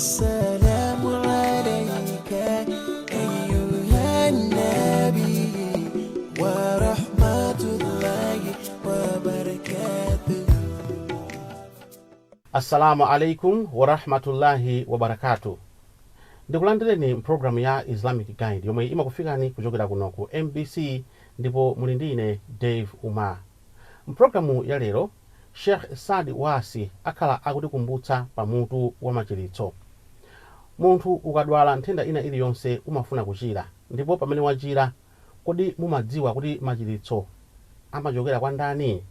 السلام عليك أيها النبي ورحمة الله وبركاته. Assalamu alaikum warahmatullahi wabarakatu. Ndikulandireni mpulogalamu ya Islamic Guide yomwe imakufikani kuchokera kuno ku MBC, ndipo muli ndi ine Dave Umar. Mpulogalamu ya lero, Sheikh Saad Wasi akhala akutikumbutsa pamutu wa machiritso. Munthu ukadwala nthenda ina iliyonse umafuna kuchira, ndipo pamene wachira, kodi mumadziwa kuti machiritso amachokera kwa ndani?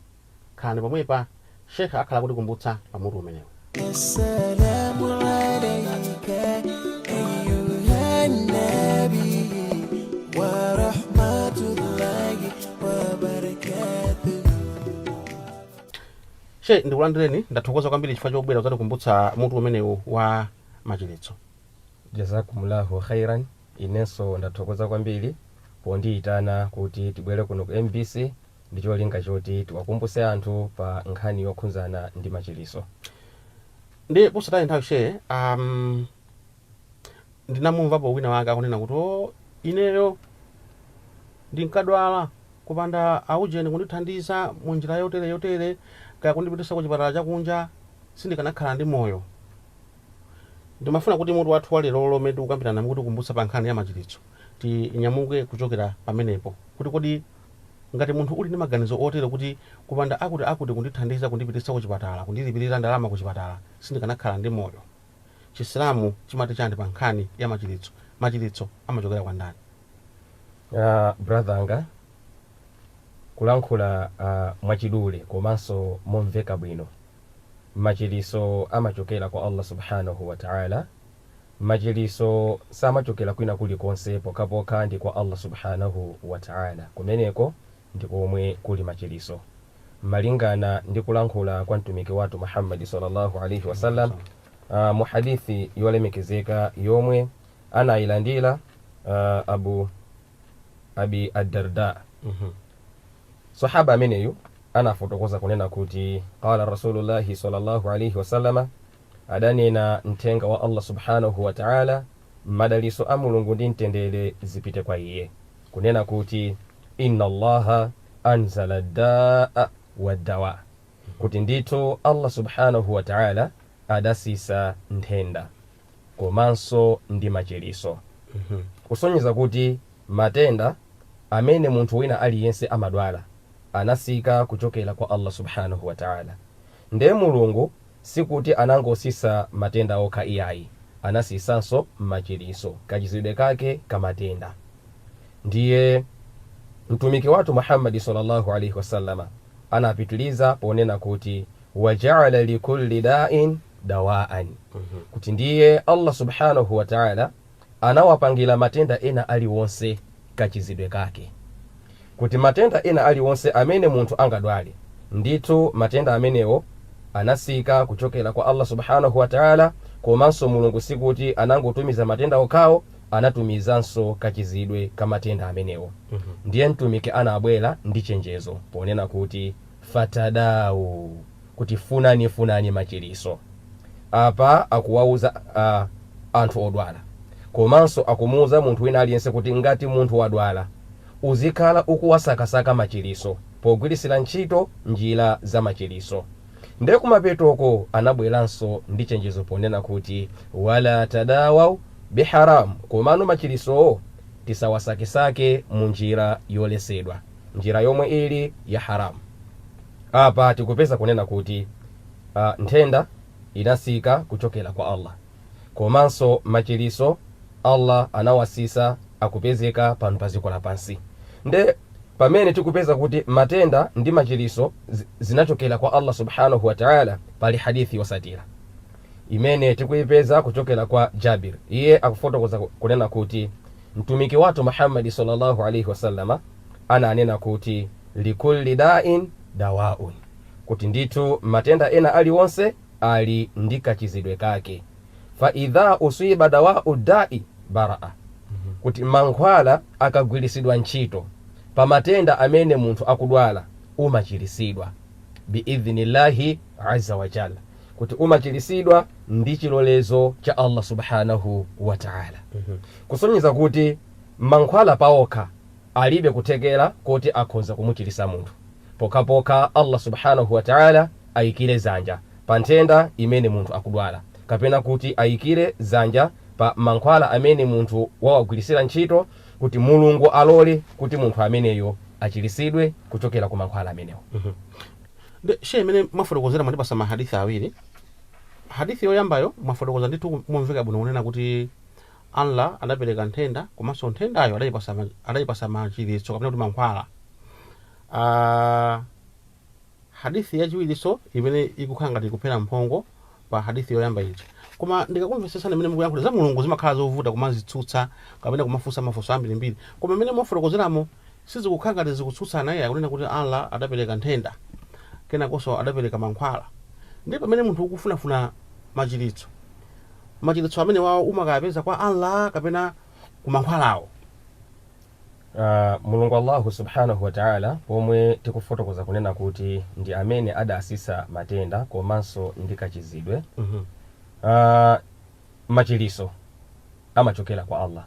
Khalani pomwepa, Sheikh akhala akutikumbutsa pamutu umenewu. السلام عليك أيها النبي ورحمة الله وبركاته. Sheikh, ndikulandireni. Ndathokoza kwambiri chifukwa chobwera kudzatikumbutsa mutu umenewu wa machiritso. Jazakumullahu khairan. Inenso ndathokoza kwambiri pondiyitana kuti tibwere kuno ku MBC ndi cholinga choti tiwakumbuse anthu pa nkhani yokhuzana ndi machiliso. Ndi posataya nthawi, Sheikh, ndinamumvapo wina wake akunena kuti, "O, ineyo ndinkadwala, kupanda aujeni kundithandiza mu njira yotere yotere, kaya kundipitisa ku chipatala chakunja, sindikanakhala ndi moyo." Ndimafuna kuti mutu wathu wa lero lomwe tikukambirana mukutikumbutsa pa nkhani ya machiritso, tinyamuke kuchokera pamenepo, kuti kodi ngati munthu uli ndi maganizo otere kuti kupanda akuti akuti kundithandiza, kundipitisa ku chipatala, kundilipirira ndalama ku chipatala, sindikanakhala ndi moyo, Chisilamu chimati chani pa nkhani ya machiritso? Machiritso amachokera kwa ndani? Brother anga, kulankhula mwachidule komanso momveka bwino, machiliso amachokera kwa Allah subhanahu wa ta'ala. Machiliso samachokera kwina kulikonse pokhapokha ndi kwa Allah subhanahu wa ta'ala. Kumeneko ndi komwe kuli machiliso, malingana ndi kulankhula kwa mtumiki wathu Muhammadi sallallahu alaihi wasallam mu hadithi yolemekezeka yomwe anayilandira Abu Abi Addarda. Sahaba ameneyu anafotokoza kunena kuti qala Rasulullahi sallallahu alaihi wasallama, adanena mthenga wa Allah subhanahu wa ta'ala, madaliso a Mulungu ndi mtendere zipite kwa iye, kunena kuti inna Allaha anzala daa waddawa, kuti ndithu Allah subhanahu wa ta'ala adasisa nthenda komanso ndi machiliso, kusonyeza kuti matenda amene munthu wina aliyense amadwala anasika kuchokera kwa Allah subhanahu wa ta'ala. Ndiye Mulungu sikuti anangosisa matenda okha iyayi, anasisanso machiliso, kachizidwe kake kamatenda. Ndiye mtumiki wathu Muhammadi sallallahu alaihi wasallama anapitiliza ponena kuti wajaala likulli da'in dawaan, kuti ndiye Allah subhanahu wa ta'ala anawapangira matenda ena aliwonse kachizidwe kake, kuti matenda ena aliwonse amene munthu angadwale, ndithu matenda amenewo anasika kuchokera kwa Allah subhanahu wa ta'ala. Komanso Mulungu sikuti anangotumiza matenda okhawo, anatumizanso kachizidwe ka matenda amenewo. Ndiye mtumiki anabwera ndi chenjezo ponena kuti fatadawu, kuti funani funani machiliso. Apa akuwauza anthu odwala, komanso akumuuza munthu wina aliyense kuti ngati munthu wadwala, uzikhala ukuwasakasaka machiliso pogwirisira ntchito njira za machiliso. Ndiye kumapetoko anabweranso ndi chenjezo ponena kuti wala tadawau biharam, komano machilisowo tisawasakesake mu njira yolesedwa, njira yomwe ili ya haramu. Apa tikupeza kunena kuti nthenda inasika kuchokera kwa Allah, komanso machiliso Allah anawasisa, akupezeka pano pa dziko lapansi. Nde pamene tikupeza kuti matenda ndi machiliso zinachokera kwa Allah subhanahu wa ta'ala, pali hadithi yosatira imene tikuyipeza kuchokera kwa Jabir. Iye akufotokoza kunena kuti mtumiki wathu Muhammadi sallallahu alaihi wasallama ananena kuti likulli da'in dawaun, kuti ndithu matenda ena aliwonse ali ndi kachizidwe kake, fa idha usiba dawau da'i baraa, kuti mankhwala akagwirisidwa ntchito pa matenda amene munthu akudwala, umachirisidwa biidhnillahi azza wa jalla. Kuti umachilisidwa ndi chilolezo cha Allah subhanahu wa taala, kusonyeza kuti mankhwala paokha alibe kuthekera kuti akhoza kumuchilisa munthu, pokhapokha Allah subhanahu wa taala ayikire zanja pa nthenda imene munthu akudwala, kapena kuti ayikire zanja pa mankhwala amene munthu wawagwirisira ntchito, kuti Mulungu alole kuti munthu ameneyo achilisidwe kuchokera ku mankhwala amenewo. Ndi shehe, imene mwafotokozera, mwandipasa mahadithi awiri. Hadithi yoyambayo mwafotokoza ndithu momveka bwino kunena kuti Allah adapereka nthenda, komanso nthendayo adayipasa machiritso kapena kuti mankhwala. Hadithi yachiwirinso imene ikukhala ngati ikuphera mphongo pa hadithi yoyamba ija, koma ndikakumvetsetsani imene mukuyankhula za Mulungu, zimakhala zovuta kumazitsutsa kapena kumafunsa mafunso ambirimbiri. Koma imene mwafotokozeramo sizikukhala ngati zikutsutsana iye akunena kuti Allah adapereka nthenda, kenakonso adapereka mankhwala. Ndi pamene munthu ukufunafuna machiritso, machiritso amene wawo umakayapeza kwa Allah kapena ku mankhwalawo? Mulungu Allahu subhanahu wa taala, pomwe tikufotokoza kunena kuti ndi amene adasisa matenda komanso ndi kachizidwe, machiliso amachokera kwa Allah,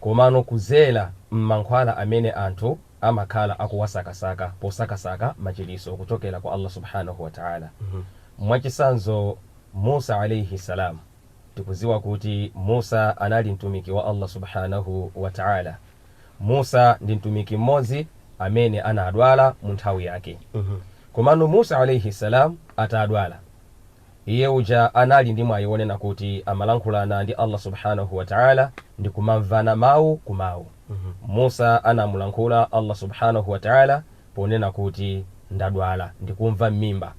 komano kuzera m'mankhwala amene anthu amakhala akuwasakasaka posakasaka machiliso kuchokera kwa Allah subhanahu wa taala. Mwachisanzo, Musa alaihi salam, tikuziwa kuti Musa anali mtumiki wa Allah subhanahu wa taala. Musa ndi mtumiki mmodzi amene anadwala mu nthawi yake. Komano Musa alaihi salam atadwala, iye uja anali ndi mwayi wonena kuti amalankhulana ndi Allah subhanahu wa taala ndi kumamvana mawu ku mawu. Musa anamulankhula Allah subhanahu wa taala ponena kuti, "Ndadwala, ndikumva m'mimba."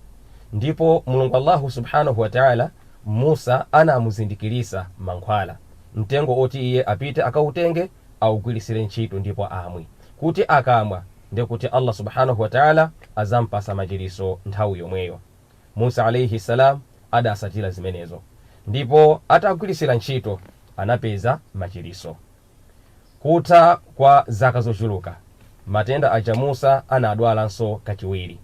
Ndipo Mulungu Allahu subhanahu wa taala Musa anamuzindikirisa mankhwala, mtengo oti iye apite akautenge, awugwirisire ntchito ndipo amwe, kuti akamwa ndekuti Allah subhanahu wa taala azampasa machiliso nthawi yomweyo. Musa alaihi salam adasatira zimenezo, ndipo atagwirisira ntchito anapeza machiliso. Kutha kwa zaka zochuluka, matenda aja Musa anadwalanso kachiwiri.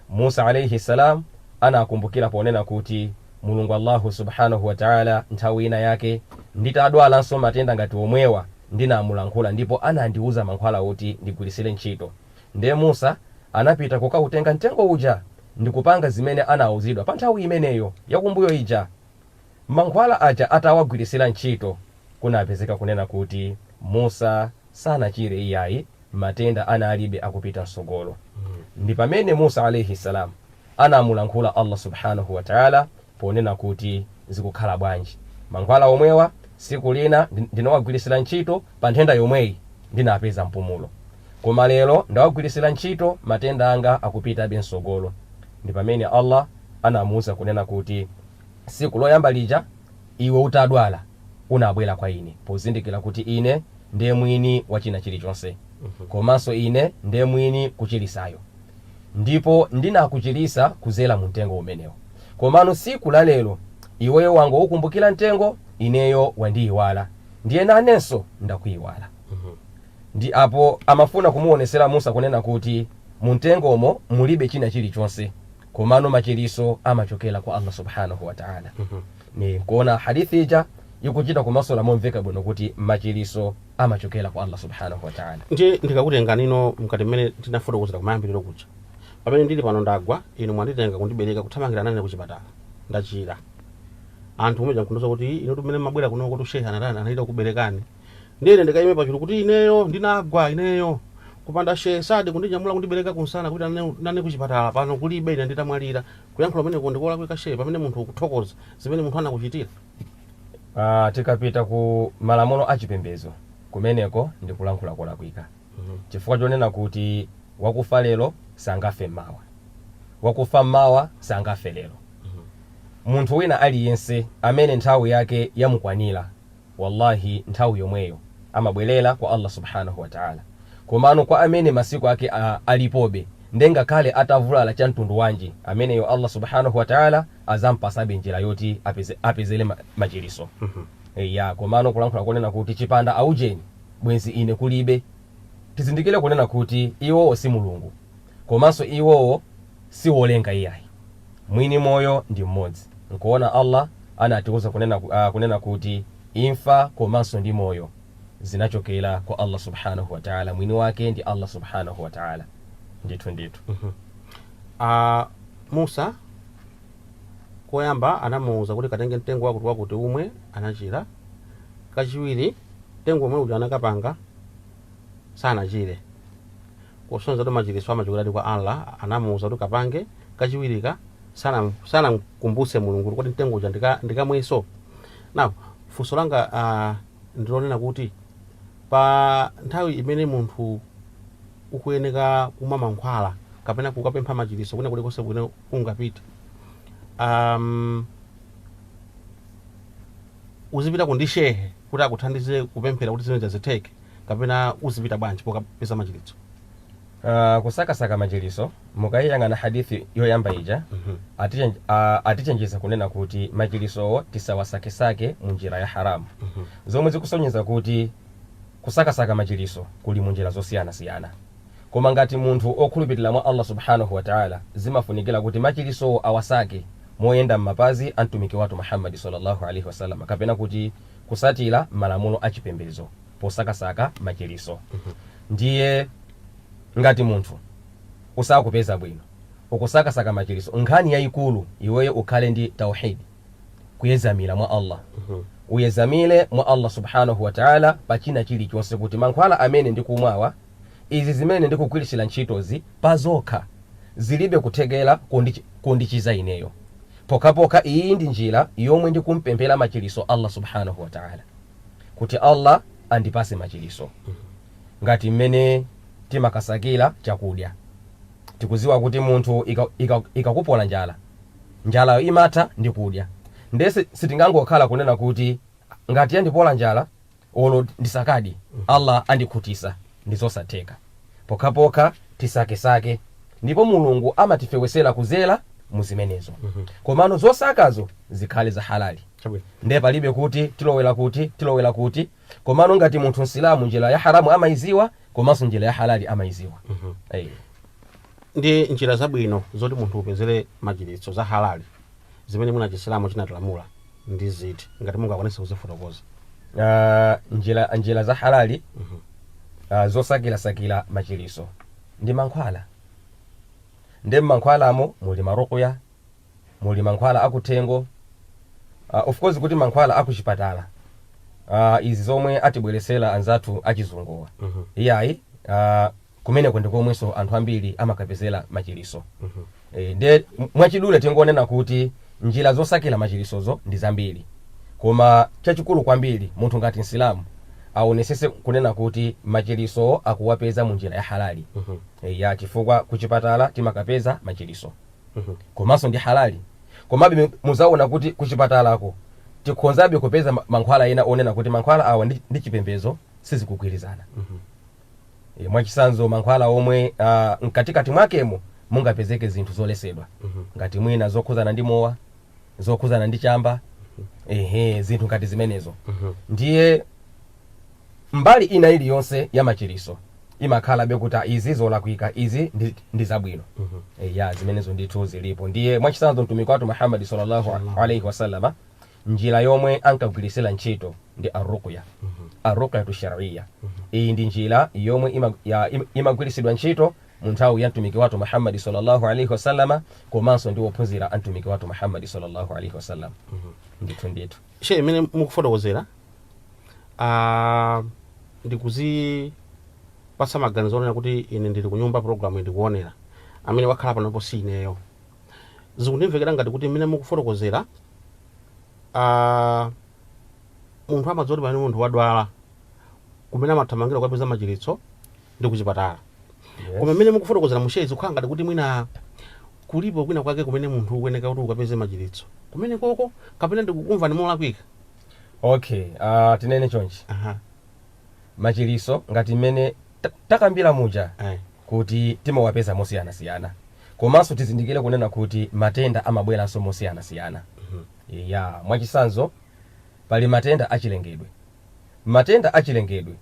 Musa alaihi salam anakumbukira ponena kuti, "Mulungu Allahu subhanahu wa taala, nthawi ina yake nditadwalanso matenda ngati omwewa ndinamulankhula ndipo anandiuza mankhwala oti ndigwirisire ntchito." Ndiye Musa anapita kukautenga mtengo uja ndikupanga zimene anauzidwa pa nthawi imeneyo yakumbuyo ija. Mankhwala aja atawagwirisira ntchito, kunapezeka kunena kuti Musa sanachire iyayi, matenda analibe akupita msogolo. Ndi pamene Musa alaihi salam anamulankhula Allah subhanahu wa taala ponena kuti, "Zikukhala bwanji? Mankhwala omwewa siku lina ndinawagwirisira ntchito pa nthenda yomweyi, ndinapeza mpumulo, koma lero ndawagwirisira ntchito, matenda anga akupitabe msogolo." Ndi pamene Allah anamuwuza kunena kuti, "Siku loyamba lija iwe utadwala unabwera kwa ine pozindikira kuti ine ndiye mwini wa china chilichonse, komanso ine ndiye mwini kuchilisayo, ndipo ndinakuchilisa kuzera mu mtengo umenewo. Komano siku la lero iweyo wangoukumbukira mtengo, ineyo wandiyiwala, ndiye nanenso ndakuyiwala." Ndi apo amafuna kumuonesera Musa kunena kuti mu mtengomo mulibe china chilichonse, komano machiliso amachokera kwa Allah subhanahu wa taala. Ni kuona hadithi ija ikuchita kumasola momveka bwino kuti machiliso amachokera kwa Allah subhanahu wa taala. Ndiye ndikakutenga nino mkati mmene tinafotokozera kumayambiriro kuja, pamene ndili pano, ndagwa, inu mwanditenga kundibereka, kuthamangira nane kuchipatala, ndachira, anthu kumeja nkundiuza kuti inu tumene mabwera kuno kuti shehe anatani, anachita kuberekani. Ndiye ine ndikayime pachulu kuti ineyo ndinagwa, ineyo kupanda shehe Sadi kundinyamula, kundibereka kunsana kuti nane kuchipatala, pano kulibe, ine nditamwalira. Kuyankhula kumeneko ndikolakwika shehe, pamene munthu ukuthokoza zimene munthu anakuchitira? Tikapita ku malamulo achipembedzo, kumeneko ndikulankhula kolakwika, chifukwa chonena kuti wakufa lero sangafe mmawa, wakufa mmawa sangafe lero. Munthu wina aliyense amene nthawi yake yamukwanira, wallahi nthawi yomweyo amabwerera kwa Allah subhanahu wa taala. Komano kwa amene masiku ake alipobe, ndengakhale atavulala cha mtundu wanji, ameneyo Allah subhanahu wa taala azampasabe njira yoti apezere machiliso. Ya, komano kulankhula konena kuti chipanda aujeni bwenzi ine kulibe, tizindikire kunena kuti iwowo si Mulungu, komanso iwowo si wolenga iyayi. Mwini moyo ndi mmodzi. Nkuona Allah anatiuza kunena kuti imfa komanso ndi moyo zinachokera kwa Allah subhanahu wataala, mwini wake ndi Allah subhanahu wataala. Ndithu ndithu. Musa koyamba anamuwuza kuti katenge mtengo wakuti wakuti umwe, anachira. Kachiwiri mtengo omwe uja anakapanga, sanachire, kusonyeza kuti machiritso amachokeradi kwa Allah. Anamuwuza kuti kapange kachiwirika, sanamkumbutse Mulungu kuti mtengo uja ndikamwenso. Now funso langa ndilonena kuti pa nthawi imene munthu ukuyeneka kumwa mankhwala kapena kukapempha machiritso kwina kulikonse kumene ungapite, uzipita kundi shehe kuti akuthandize kupemphera kuti zimene zitheke, kapena uzipita bwanji pokapeza machiritso? Kusakasaka machiliso, mukayiyang'ana hadithi yoyamba ija, atichenjeza kunena kuti machilisowo tisawasakesake mu njira ya haramu, zomwe zikusonyeza kuti kusakasaka machiliso kuli mu njira zosiyanasiyana. Koma ngati munthu okhulupirira mwa Allah subhanahu wataala, zimafunikira kuti machilisowo awasake moyenda m'mapazi a mtumiki wathu Muhammadi sallallahu alaihi wasallam, kapena kuti kusatira malamulo achipembedzo posakasaka machiliso. Ndiye ngati munthu usakupeza bwino, ukusakasaka machiliso, nkhani yayikulu iweyo ukhale ndi tauhidi, kuyezamira mwa Allah. Uyezamire mwa Allah subhanahu wataala pachina chilichonse, kuti mankhwala amene ndikumwawa, izi zimene ndikugwiritsira ntchitozi, pazokha zilibe kuthekera kundichiza ineyo, pokhapokha iyi ndi njira yomwe ndikumpemphera machiliso Allah subhanahu wataala, kuti Allah andipase machiliso. Ngati mmene timakasakira chakudya, tikuziwa kuti munthu ikakupola njala, njalayo imatha ndi kudya. Ndese sitingangokhala kunena kuti ngati yandipola njala, olo ndisakadi, Allah andikhutisa. Ndizosatheka, pokhapokha tisakesake, ndipo Mulungu amatifewesera kuzera muzimenezo. Komano zosakazo zikhale za halali. Chabwino. Ndiye palibe kuti tilowera kuti, tilowera kuti. Komano ngati munthu msilamu, njira ya haramu amayiziwa komanso njira ya halali amayiziwa. Ndi njira zabwino zoti munthu upezere machiritso za halali zimene mwina Chisilamu chinatilamula ndi ziti, ngati mungakwanise kuzifotokoza? Njira za halali zosakirasakira machiriso ndi mankhwala. Ndi mmankhwalamo muli maruqya, muli mankhwala akuthengo, of course kuti mankhwala akuchipatala, izi zomwe atibweresera anzathu achizunguwa, iyayi, kumeneko ndikomwenso anthu ambiri amakapezera machiriso. Nde mwachidule tingonena kuti njira zosakira machirisozo ndi zambiri, koma chachikulu kwambiri munthu ngati msilamu aonesese kunena kuti machiriso akuwapeza mu njira ya halali. Ya, chifukwa kuchipatala timakapeza machiriso, komanso ndi halali. Komabe muzaona kuti kuchipatalako tikhonzabe kupeza mankhwala ena onena kuti mankhwala awa ndi chipembedzo sizikugwirizana. Mwachisanzo mankhwala omwe mkatikati mwakemo mungapezeke zinthu zolesedwa, ngati mwina zokhuzana ndi mowa, zokhuzana ndi chamba, ehe, zinthu ngati zimenezo. Ndiye mbali ina iliyonse ya machiriso imakhalabe kuti izi zolakwika, izi ndi zabwino. Ya, zimenezo ndithu zilipo. Ndiye mwachisanzo mtumiki wathu Muhammadi sallallahu alaihi wasallama, njira yomwe ankagwirisira ntchito ndi arruqya, arruqyatu shar'iyya. Iyi ndi njira yomwe imagwirisidwa ntchito mu nthawi ya mtumiki wathu Muhammadi sallallahu alaihi wasallama, komanso ndi wophunzira a mtumiki wathu Muhammadi sallallahu alaihi wasallam. Ndithu ndithu. She, imene mukufotokozera, ndikuzipatsa maganizo onena kuti ine ndili kunyumba, program ndikuonera, amene wakhala panopo si ineyo. Zikundimvekera ngati kuti mmene mukufotokozera, munthu amadziwa kuti pamene munthu wadwala, kumene amathamangira kukapeza machiritso ndi kuchipatala. Koma mmene mukufotokozera mushe, zikukhala ngati kuti mwina kulipo kwina kwake kumene munthu ukuyeneka kuti ukapeze machiritso kumene koko, kapena ndikukumva ndi molakwika? Okay, tinene chonchi. Machiriso ngati mmene takambira muja kuti timawapeza mosiyanasiyana, komanso tizindikire kunena kuti matenda amabweranso mosiyanasiyana. Ya, mwachisanzo pali matenda achilengedwe. Matenda achilengedwe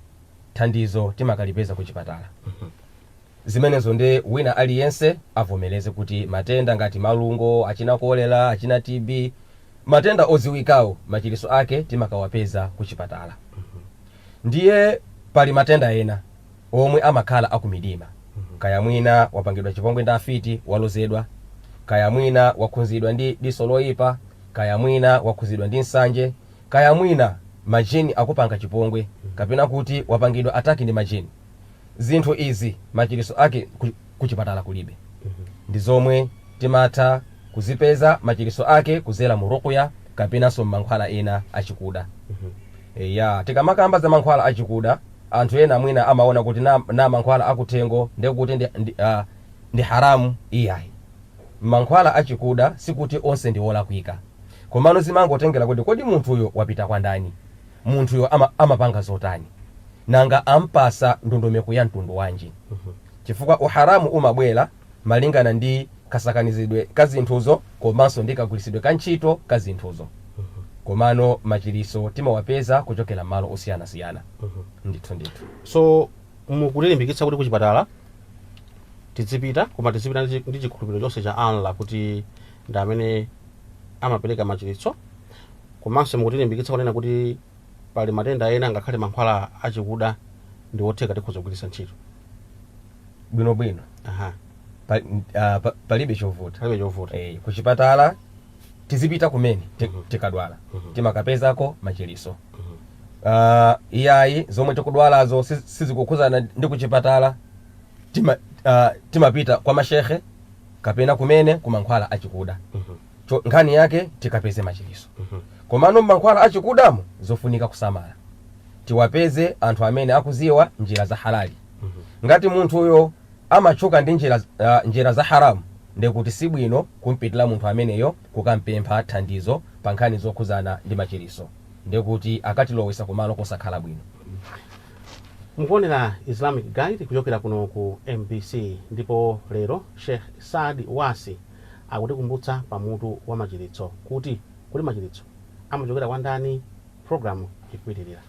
thandizo timakalipeza ku chipatala. Zimenezo ndi wina aliyense avomereze kuti matenda ngati malungo, achina kolera, achina TB, Matenda oziwikawo machiriso ake timakawapeza kuchipatala. Ndiye pali matenda ena omwe amakhala akumidima, kaya mwina wapangidwa chipongwe ndi afiti, walozedwa, kaya mwina wakhuzidwa ndi diso loyipa, kaya mwina wakhuzidwa ndi nsanje, kaya mwina majini akupanga chipongwe, kapena kuti wapangidwa attack ndi majini. Zinthu izi machiriso ake kuchipatala kulibe. Ndi zomwe timatha kuzipeza machiriso ake kuzera mu ruqya kapenanso mankhwala ena achikuda. Ya, tikamakamba za mankhwala achikuda, anthu ena mwina amaona kuti na mankhwala akuthengo ndekuti ndi haramu. Iyayi, mankhwala achikuda sikuti onse ndi olakwika, komano zimangotengera kuti kodi munthuyo wapita kwa ndani, munthuyo amapanga zotani, nanga ampasa ndondomeko ya mtundu wanji, chifukwa uharamu umabwera malingana ndi kasakanizidwe ka zinthuzo komanso ndi kagwiritsidwe ka ntchito ka zinthuzo. Komano machiriso timawapeza kuchokera malo osiyanasiyana, ndithu ndithu. So mukutilimbikitsa kuti kuchipatala tizipita, koma tizipita ndi chikhulupiriro chonse cha Allah kuti ndi amene amapereka machiritso. Komanso mukutilimbikitsa kunena kuti pali matenda ena ngakhale mankhwala achikuda ndi otheka, tikhoza kugwiritsa ntchito. Bwinobwino. Palibe chovuta. Palibe chovuta. Kuchipatala tizipita kumene tikadwala, timakapezako machiriso. Iyayi, zomwe tikudwalazo sizikukhuzana ndi kuchipatala, timapita kwa mashehe kapena kumene kumankhwala achikuda. Nkhani yake tikapeze machiriso. Komano mankhwala achikudamo zofunika kusamala, tiwapeze anthu amene akuziwa njira za halali. Ngati munthuyo amatchuka ndi njira za haramu, ndekuti sibwino kumpitira munthu ameneyo kukampempha thandizo pa nkhani zokhuzana ndi machiriso, ndekuti akatilowesa kumalo kosakhala bwino. Mukuonera Islamic Guide kuchokera kuno ku MBC, ndipo lero Sheikh Saad Wasi akutikumbutsa pamutu wa machiritso, kuti kuli machiritso amachokera kwa ndani. Programu ikupitirira.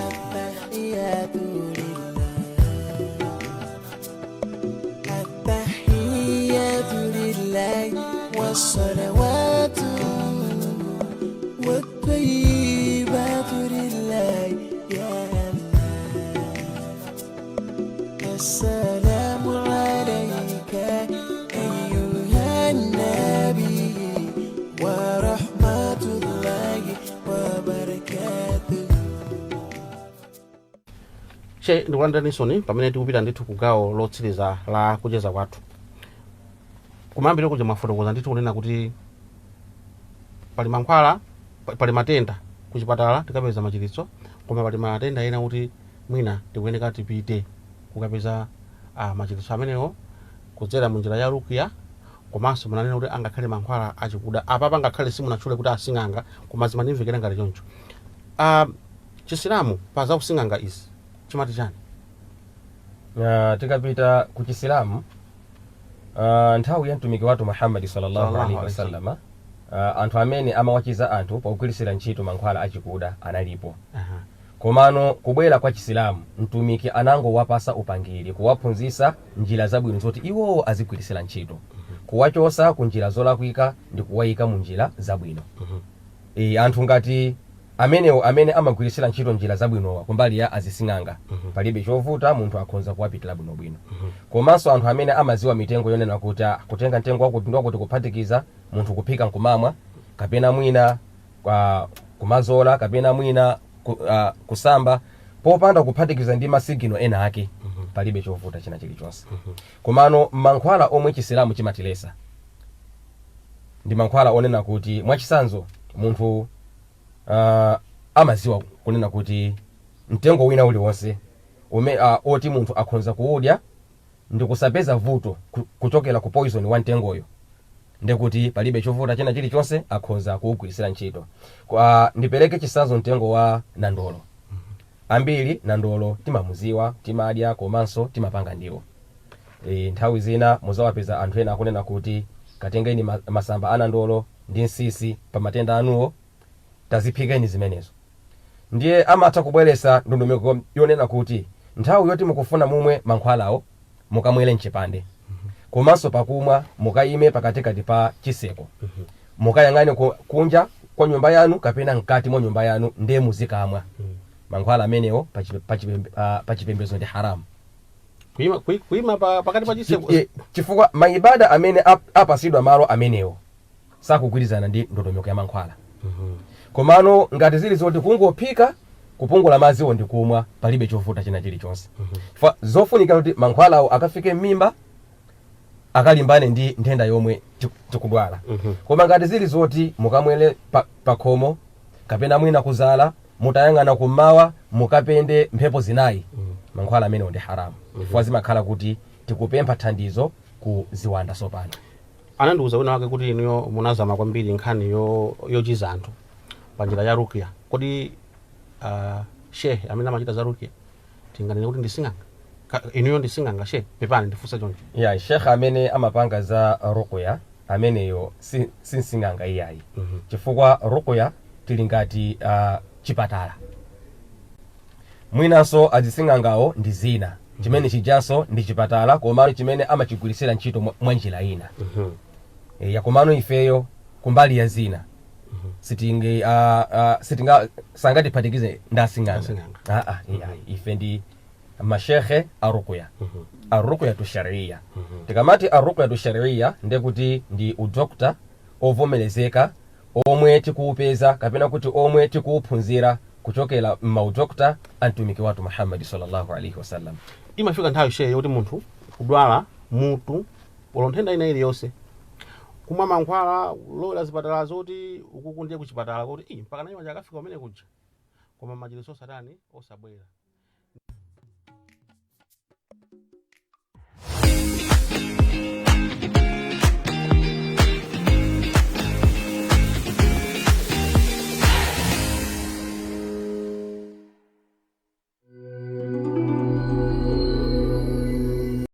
التحيات لله، التحيات لله، والصلوات والطيبات لله، يا الله. السلام عليك أيها النبي ورحمة الله وبركاته. Sheikh, ndikulandireni pamene tikupita ndithu ku gawo lotsiriza la kucheza kwathu. Kumayambiriro kuja mwafotokoza ndithu kunena kuti pali mankhwala, pali matenda kuchipatala tikapeza machiritso, koma pali matenda ena kuti mwina tikuyeneka tipite kukapeza machiritso amenewo kudzera munjira ya ruqya. Komanso munanena kuti angakhale mankhwala achikuda, apapa ngakhale simunatchule kuti asing'anga, koma zimandimvekera ngati choncho. Chisilamu pa zausing'anga izi chimati chani? Tikapita ku Chisilamu, nthawi ya mtumiki wathu Muhammadi sallallahu Sallallahu alaihi alaihi wasallama, anthu amene amawachiza anthu pogwiritsira ntchito mankhwala achikuda analipo. Komano kubwera kwa Chisilamu, mtumiki anangowapasa upangiri, kuwaphunzitsa njira zabwino zoti iwowo azigwiritsira ntchito, kuwachosa ku njira zolakwika ndi kuwayika mu njira zabwino. Anthu ngati amenewo amene amagwiritsira ntchito njira zabwinowa kumbali ya azising'anga, palibe chovuta, munthu akhonza kuwapitira bwinobwino. Komanso anthu amene amaziwa mitengo yonena kuti kutenga mtengo wakuti ndi wakuti, kuphatikiza, munthu kuphika nkumamwa, kapena mwina kumazola, kapena mwina kusamba popanda kuphatikiza ndi masigino ena ake, palibe chovuta china chilichonse. Komano mankhwala omwe Chisilamu chimatilesa ndi mankhwala onena kuti, mwachisanzo, munthu amaziwa kunena kuti mtengo wina uliwonse oti munthu akhonza kuudya ndi kusapeza vuto kuchokera ku poison wa mtengoyo, ndekuti palibe chovuta china chilichonse, akhonza kuwugwirisira ntchito. Ndipereke chisanzo, mtengo wa nandolo. Ambiri nandolo timamuziwa, timadya komanso timapanga ndiwo. Nthawi zina muzawapeza anthu ena akunena kuti katengeni masamba a nandolo ndi nsisi pa matenda anuwo, taziphikeni zimenezo. Ndiye amatha kubweretsa ndondomeko yonena kuti nthawi yoti mukufuna mumwe mankhwalawo, mukamwere mchipande, komanso pakumwa mukayime pakatikati pa chiseko, mukayang'ane kunja kwa nyumba yanu kapena mkati mwa nyumba yanu, ndiye muzikamwa mankhwala amenewo. Pachipembedzo ndi haramu. Kuima pakati pa chiseko? Chifukwa maibada amene apasidwa malo amenewo sakugwirizana ndi ndondomeko ya mankhwala. Komano ngati zili zoti kungophika, kupungula madziwo ndi kumwa, palibe chovuta china chilichonse. Fa zofunika kuti mankhwalawo akafike m'mimba, akalimbane ndi nthenda yomwe tikudwala. Koma ngati zili zoti mukamwere pakhomo kapena mwina kuzala, mutayang'ana kummawa, mukapende mphepo zinayi, mankhwala amenewo ndi haramu, chifukwa zimakhala kuti tikupempha thandizo ku ziwanda sopano. Anandiuza wina wake kuti inuyo munazama kwambiri nkhani yochiza anthu pa njira ya ruqya. Kodi shehe amene amachita za ruqya tinganene kuti ndi sing'anga? Inuyo ndi sing'anga, shehe? Pepani ndifunse choncho. Ya, shekhe amene amapanga za ruqya ameneyo si nsing'anga iyayi, chifukwa ruqya tili ngati chipatala. Mwinanso azising'angawo ndi zina, chimene chijanso ndi chipatala, komano chimene amachigwirisira ntchito mwa njira ina. Ya, komano ifeyo kumbali ya zina sitinge sitinga sangatiphatikize ndi asing'anga. Asing'anga. Ah, iyayi, ife ndi mashekhe aruqya, arruqyatu sharia. Tikamati arruqyatu sharia, ndekuti ndi udokta ovomerezeka omwe tikuupeza kapena kuti omwe tikuuphunzira kuchokera m'maudokta a mtumiki wathu Muhammadi sallallahu alaihi wasallam. Imafika nthawi, shehe, yoti munthu kudwala mutu polo nthenda ina iliyonse, kumwa mankhwala, kulowera zipatala zoti ukuku ndiye kuchipatala, kuti mpaka nayo akafika kumene kuja, koma machiritso osatani, osabwera.